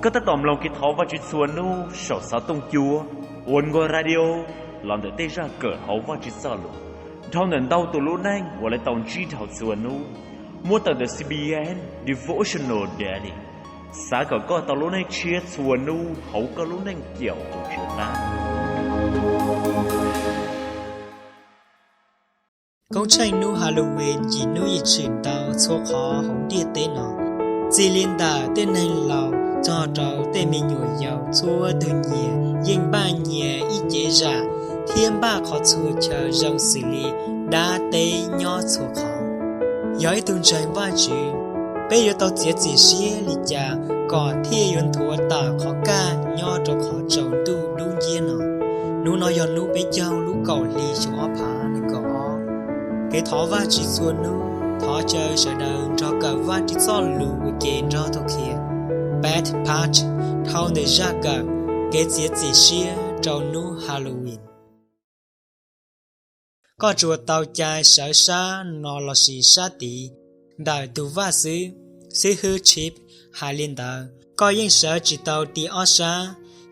Koj tab tom mloog kev thov Vajtswv txhua hnub saum xov tooj cua Oneway Radio los ntawm tej zaj kawm hauv Vajtswv Txojlus dhau ntawm ntau tus lub neej uas lawv tau ntsib dhau txhua hnub, muab tawm ntawm C B N Devotional Daily. Xav kom koj tau lub neej tshiab txhua hnub hauv koj lub neej caum tus Tswv qab. Koob tsheej hnub Halloween yim hnub yim tshwm ntau txhua qhov hauv ntiaj teb no, txij li ntawm tej neeg laus txog rau tej me nyuam yaus, txhua tus nyias yeej npaj nyias ib cev zam thiab npaj qhov txhua chaw zoo xws li dab teb nyob txhua qhov. Yog ib tug ntseeg Vajtswv, peb yuav tau txiav txim siab li cas kom thiaj yuav nthuav tawm qhov kaj nyob rau qhov tsaus ntuj dub nciab no? Hnub no yog hnub peb caug lub kaum hli xyoo ob phav nees nkaum ob. Kev thov Vajtswv txhua hnub, thov caw sawv daws nrog kawm Vajtswv Txojlus ua ke nrog tau qhia Beth Part dhau ntawm zaj kawm Kev txiav txim siab rau hnub Halloween. Koj tsuas tau cai sawv sab no lossis sab tid ntawm tus vaj xwb. Xib hwb Chip hais li ntawd, koj yeej sawv tsis tau ti ob sab,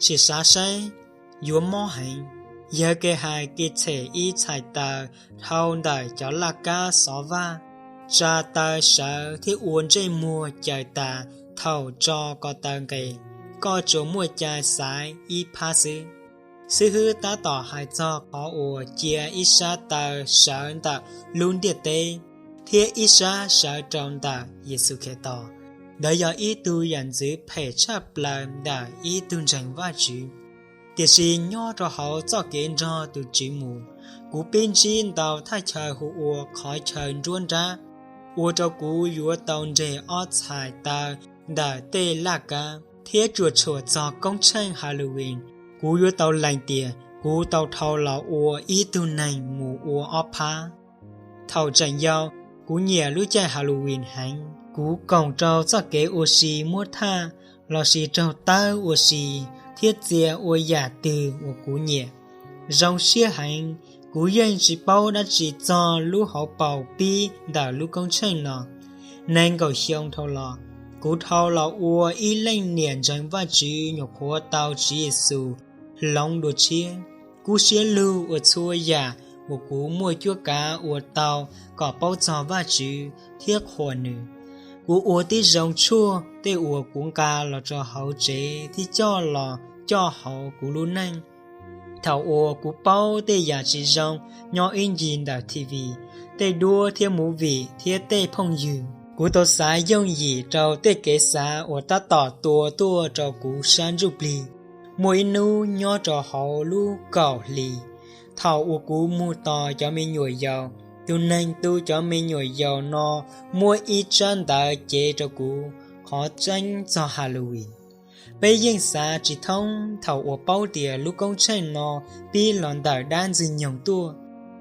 sim xav seb yuav mob heev. Yog kev hais kev txhem ib txhais taws dhau ntawm cov laj kab xov vaj, tsa taw sawv thiab ua ntsej muag caws tas thaum tso ko taw nqes, koj tsuas muaj cai xaiv ib phab xwb. Xib hwb tab tom hais txog qhov uas cia ib sab taw sawv ntawm lub ntiaj teb thiab ib sab sawv rau ntawm Yexus Khetos. Ntawd yog ib tug yam ntxwv phem tshaj plaws ntawm ib tug ntseeg Vajtswv. Tiam sis nyob rau hauv txoj kev nrog tus Tswv mus, kuv pib ntsib ntau thaj chaw hu ua qhov chaw nruab nrab, ua rau kuv yuav tau nres ob txhais taw ntawm tej laj kab, thiab tsuas txhua txog koob tsheej Halloween, kuv yuav tau lees tias kuv tau dhau los ua ib tug neeg mus ua ob phab. Thaum tseem yau, kuv nyiam lub caij Halloween heev. Kuv koom rau txoj kev ua si muab thaj lossis raug tawb ua si thiab txia ua yam twg uas kuv nyiam. Zoo siab heev, kuv yeej tsis paub dab tsi txog lub hauv paus pib ntawm lub koob tsheej no. Nees nkaum xyoo dhau los, kuv dhau los ua ib leej niam ntseeg Vajtswv nyuam qhuav tau Tswv Yexus hloov dua tshiab. Kub siab lug ua txhua yam uas kuv muaj cuab kav ua tau kom paub txog Vajtswv thiab qhuas Nws. Kuv ua tib zoo tshuaj tej uas kuv nqa los rau hauv tsev thiab coj los coj hauv kuv lub neej. Thaum uas kuv paub tej yam tsis zoo nyob ib ncig ntawm TV, tej duab thiab movie thiab tej phooj ywg, kuv tau xav yooj yim rau tej kev xav uas tab tom tua tuaj rau kuv sab ntsuj plig. Muaj ib hnub nyob rau hauv lub kaum hli, thaum uas kuv mus tos cov me nyuam yaus, tus neeg tu cov me nyuam yaus no muab ib tsab ntawv cev rau kuv. Qhov tseeb txog Halloween, peb yeej xav tsis thoob thaum uas paub tias lub koob tsheej no pib los ntawm dab Ntxwg nyoog tuaj.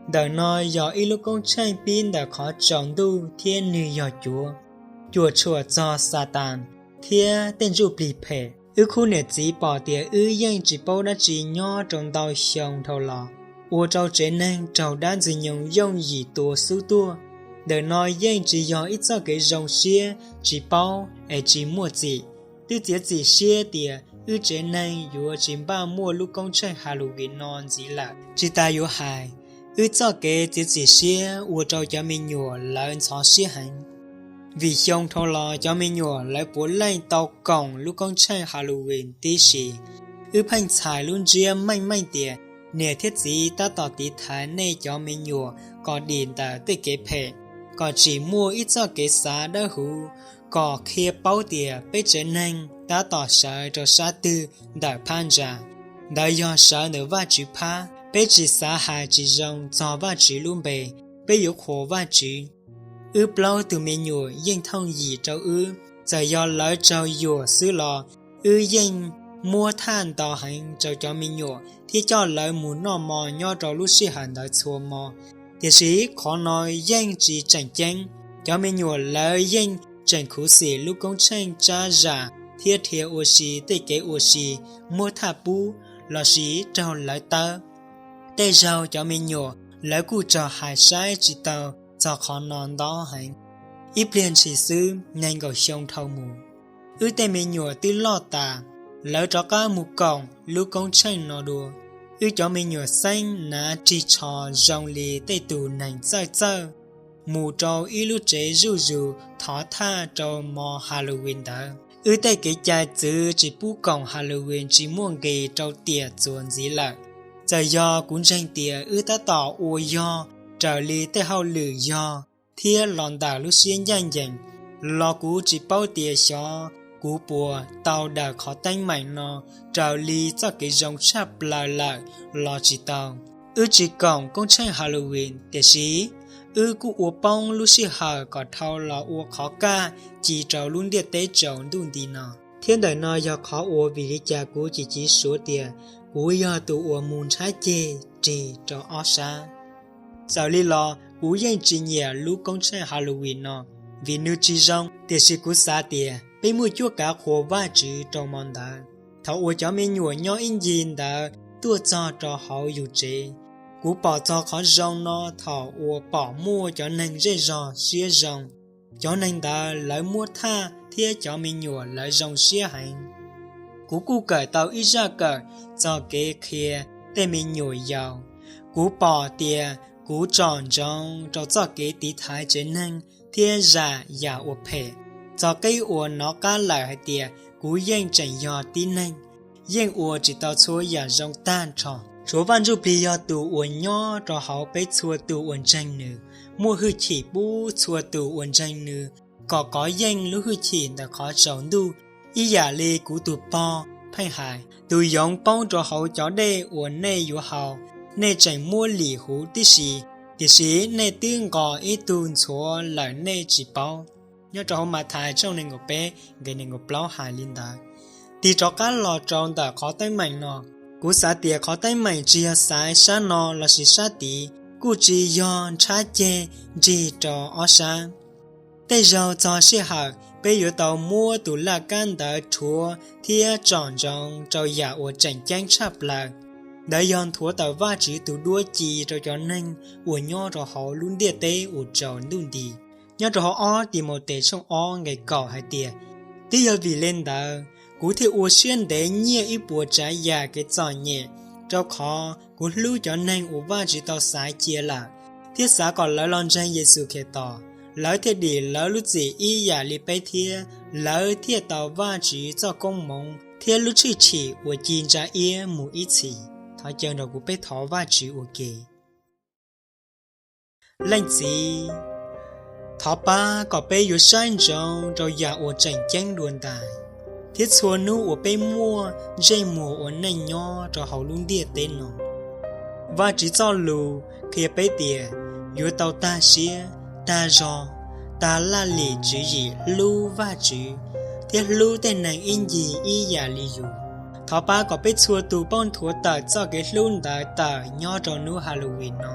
Ntawm no yog ib lub koob tsheej pib ntawm qhov tsaus ntuj thiab nws yog cuav, cuam tshuam txog Xatas thiab tej ntsuj plig phem. Wb khub niam txiv pom tias wb yeej tsis paub dab tsi nyob rau ntau xyoo dhau los, ua rau tsev neeg raug dab Ntxwg nyoog yooj yim tua xub tuaj. Ntawm no yeej tsis yog ib txoj kev zoo siab, tsis paub es tsis muaj txim. Twb txiav txim siab tias wb tsev neeg yuav tsis npaj muaj lub koob tsheej Halloween no ntxiv lawm. Tsis tas yuav hais, wb txoj kev txiav txim siab ua rau cov me nyuam lawv ntxhov siab heev. Vim xyoo dhau los cov me nyuam lawv puav leej tau koom lub koob tsheej Halloween tib si. Wb pheej txhais lub ntsiab meej meej tias niam thiab txiv tab tom tiv thaiv nej cov me nyuam kom dim ntawm tej kev phem, kom tsim muaj ib txoj kev xav dawb huv, kom qhia paub tias peb tsev neeg tab tom sawv rau sab twg ntawm phab ntsa. Ntawd yog sawv ntawm Vajtswv phab. Peb tsis xav hais tsis zoo txog Vajtswv lub npe, peb yuav qhuas Vajtswv. Wb plaub tug me nyuam yeej thooj yim rau wb, txawm yog lawv raug yuam xwb los wb yeej muab thaj ntau heev rau cov me nyuam thiab coj lawv mus noj mov nyob rau lub sij hawm ntawd txhua hmo. Tiam sis qhov no yeej tsis tseem ceeb. Cov me nyuam lawv yeej tseem khuv xim lub koob tsheej tsab zam thiab dhia ua si tej kev ua si muab thaj pub lossis raug lawv tawb. Tej zaug cov me nyuam lawv kuj raug hais saib tsis taus txog qhov no ntau heev. Ib pliag ntshis xwb, nees nkaum xyoo dhau mus, Wb tej me nyuam twb loj tas, lawv rov qab mus koom lub koob tsheej no dua. Wb cov me nyuam xeeb hnav rig tsho zoo li tej tus neeg txawj txawj mus rau ib lub tsev zuj zus thov thaj rau hmo Halloween ntawd. Wb tej kev cai txwv tsis pub koom Halloween tsis muaj nqis rau tiam txuas ntxiv lawm. Txawm yog kuv ntseeg tias wb tab tom ua yog raws li tej hauj lwm yog thiab los ntawm lub siab ncaj ncees, los kuv tsis paub tias xyov kuv puas tau daws qhov teeb meem no raws li txoj kev zoo tshaj plaws lawm los tsis tau. Wb tsis koom koob tsheej Halloween, tiam sis wb kuj ua poob lub sij hawm kom dhau los ua qhov kaj ci rau lub ntiaj teb tsaus ntuj nti no. Thiab ntawm no yog qhov uas vim li cas kuv tsis tsiv suav tias kuv yog tus uas mus nrhab ceg rig rau ob sab. Txawm li los kuv yeej tsis nyiam lub koob tsheej Halloween no, vim nws tsis zoo, tiam sis kuv xav tias peb muaj cuab kav qhuas Vajtswv rau hmo ntawd. Thaum uas cov me nyuam nyob ib ncig ntawd tuaj txog rau hauv yus tsev, kuv pom txog qhov zoo no thaum uas pom muaj cov neeg zej zog siab zoo. Cov neeg ntawd lawv muab thaj thiab cov me nyuam lawv zoo siab heev. Kuv kuj kawm tau ib zaj kawm txog kev qhia tej me nyuam yaus. Kuv pom tias kuv tsom ntsoov rau txoj kev tiv thaiv tsev neeg thiab zam yam uas phem. Txog qib uas hnov qab lawm hais tias kuv yeej tseem yog tib neeg, yeej ua tsis tau txhua yam zoo tag nrho. Tshuav Vaj Ntsujplig yog tus uas nyob rau hauv peb txhua tus uas ntseeg nws, muaj hwj chim pub txhua tus uas ntseeg nws kom kov yeej lub hwj chim ntawm qhov tsaus ntuj. Ib yam li kuv tus pog pheej hais, tus yoov poob rau hauv cov dej uas nej yuav haus, nej tseem muab lim huv tib si, tiam sis nej twb nqos ib tug ntxhuav lawm nej tsis paub. Nyob rau hauv Mathais tshooj nees nkaum peb nqe nees nkaum plaub hais li ntawd. Tig rov qab los rau ntawm qhov teeb meem no, kuv xav tias qhov teeb meem tsis yog xaiv sab no lossis sab tid, kuj tsis yog nrhab ceg nrig rau ob sab. Tej zaug txog sij hawm peb yuav tau muab tus laj kab ntawd rhuav thiab tsom ntsoov rau yam uas tseem ceeb tshaj plaws. Ntawd yog nthuav tawm Vajtswv tus duab ci rau cov neeg uas nyob rau hauv lub ntiaj teb uas tsaus ntuj nti. Nyob rau hauv ob Timautes tshooj ob nqe kaum hais tias, twb yog vim li ntawd kuv thiaj ua siab ntev nyiaj ib puas tsav yam kev txom nyem, rau qhov kuv hlub cov neeg uas Vajtswv tau xaiv cia lawm, thiab xav kom lawv los ntseeg Yexus Khetos, lawv thiaj dim lawv lub txim ib yam li peb thiab lawv thiaj tau Vajtswv txoj koob hmoov thiab lub tshwj chim uas ci ntsa iab mus ib txhis. Thov caw nrog kuv peb thov Vajtswv ua ke. Leej Txiv, thov pab kom peb yuav saib ntsoov rau yam uas tseem ceeb dua ntais, thiab txhua hnub uas peb muaj ntsej muag ua neej nyob rau hauv lub ntiaj teb no. Vajtswv txoj lus qhia peb tias yuav tau tag siab, tag zog, tag laj lim tswv yim hlub Vajtswv thiab hlub tej neeg ib ncig ib yam li yus. Thov pab kom peb txhua tus paub nthuav tawm txoj kev hlub ntawd tawm nyob rau hnub Halloween no.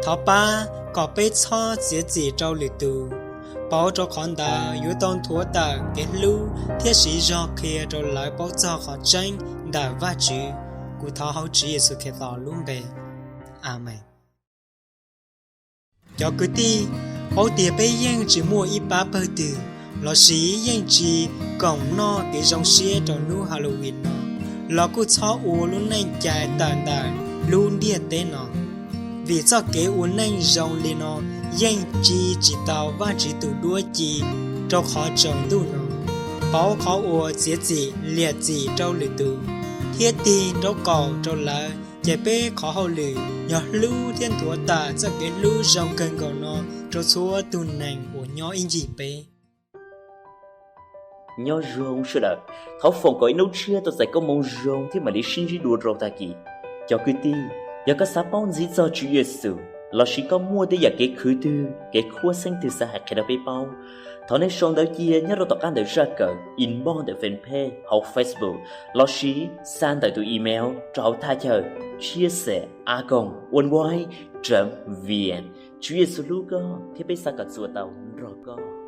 Thov pab kom peb txhob txiav txim rau lwm tus, pauv rau qhov ntawd yuav tau nthuav tawm kev hlub thiab siv zog qhia rau lawv paub txog qhov tseeb ntawm Vajtswv. Kuv thov hauv Tswv Yexus Khetos lub npe, Amees. Cov kwv tij, paub tias peb yeej tsis muaj ib pab pawg twg lossis yeej tsis koom noj kev zoo siab rau hnub Halloween no los kuj txhob ua lub neej cai tawm ntawm lub ntiaj teb no, vim txoj kev ua neej zoo li no yeej ci tsis tau Vajtswv tus duab ci rau qhov tsaus ntuj no. Pauv qhov uas txiav txim liam txim rau lwm tus thiab tig nraub qaum rau lawv, ces peb qhov hauj lwm yog hlub thiab nthuav tawm txoj kev hlub zoo kawg nkaus no rau txhua tus neeg uas nyob ib ncig peb. Nyob zoo sawv daws, thov foom kom ib hnub tshiab tau txais koob hmoov zoo thiab mam li sib ntsib dua rau tag kis. Cov kwv tij, yog koj xav paub ntxiv txog Tswv Yexus lossis koj muaj tej yam kev khwv twg, kev khuab xeeb twg xav hais qhia rau peb paub, thov nej sau ntawv cia nyob rau tom qab ntawm zaj kawm, inbox ntawm fanpage hauv Facebook lossis xa ntawm tus email rau hauv thaj chaw chia sẻ a còng oneway chấm vn. Tswv Yexus hlub koj thiab peb xav kom txuas tau nrog koj.